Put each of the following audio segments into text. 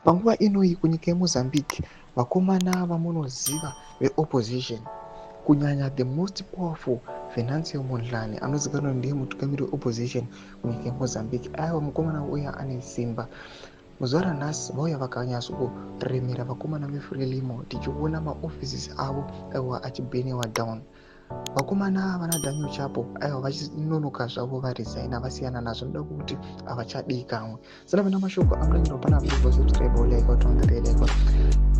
Panguva inoyi kunyika yeMozambique, vakomana vamunoziva veopposition, kunyanya the most powerful Venancio Mondlane, anozikanwa ndiye mutungamiri weopposition kunyika yeMozambique. Aiwa, mukomana uya ane simba. Muzuva ranhasi vauya vakanyatsokuremera vakomana veFrelimo, tichiona maoffices avo, aiwa, achibhenewa down. Vakomana vana Daniel Chapo, aiwa, vachinonoka zvavo, varesigna, vasiyana nazvo noda kuti havachadii kamwe. Sana vana mashoko amunanyirwa panapa, subscribe, like, turn the bell icon.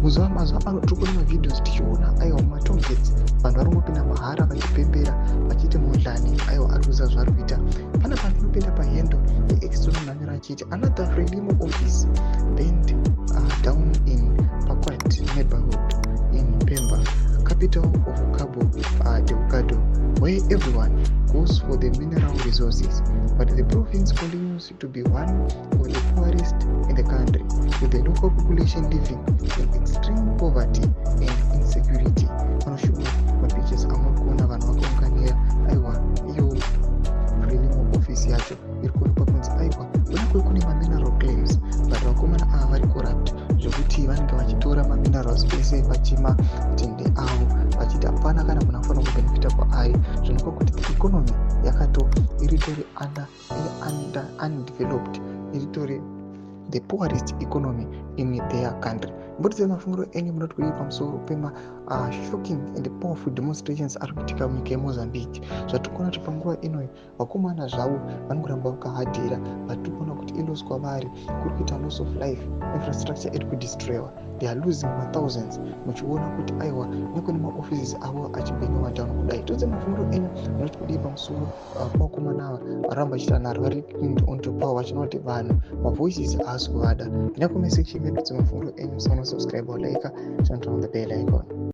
Muzuva mazuva ano tiri kuona mavideos, tichiona, aiwa, mumatollgates vanhu vari kungopinda mahara vachipembera vachiti Mondlane, aiwa, ari kuziva zvaari kuita. Panapa ndinopinda pahandle yeX, tononhanyura achiti, "Another Frelimo office burned down in Paquat neighborhood in Pemba, capital of Cabo Delgado, where everyone goes for the mineral resources. But the province continues to be one of the poorest in the country, with the local population living in extreme poverty and insecurity." Panoshuwa mapictures amuri kuona vanhu vakaunganira, aiwa, iyo Frelimo office yacho iri kuonekwa kunzi, aiwa, kunakwe kune mamineral claims, but vakomana ava vari corrupt zvekuti vanenge vachitora maminerals ese vachimatende avo, vachiti hapana kana munhu anofanira kubenefita kwaari. Zvinopa kuti the economy yakato iritori under undeveloped, iritori the poorest economy in their country. Mbotidzai mafungiro enyu, munoti kudii pamusoro pema shocking and powerful demonstrations ari kuitika munyika yeMozambique? Zvatiri kuona kuti panguva inoyi vakomana zvavo vanongoramba vakahadhira, but tiri kuona kuti iloss kwavari, kuri kuita loss of life, infrastructure iri kudestroywa, they are losing mathousands, muchiona kuti, aiwa, nekune maoffices avo achibheniwa down kudai. Tiudze mafungiro enyu, munoti kudii pamusoro pavakomana ava varamba vachiita nharo, vari onto power, vachiona kuti vanhu mavoices haasi kuvada? Ina comment section medu, dzemafungiro enyu. Musaona subscribe, like, turn on the bell icon.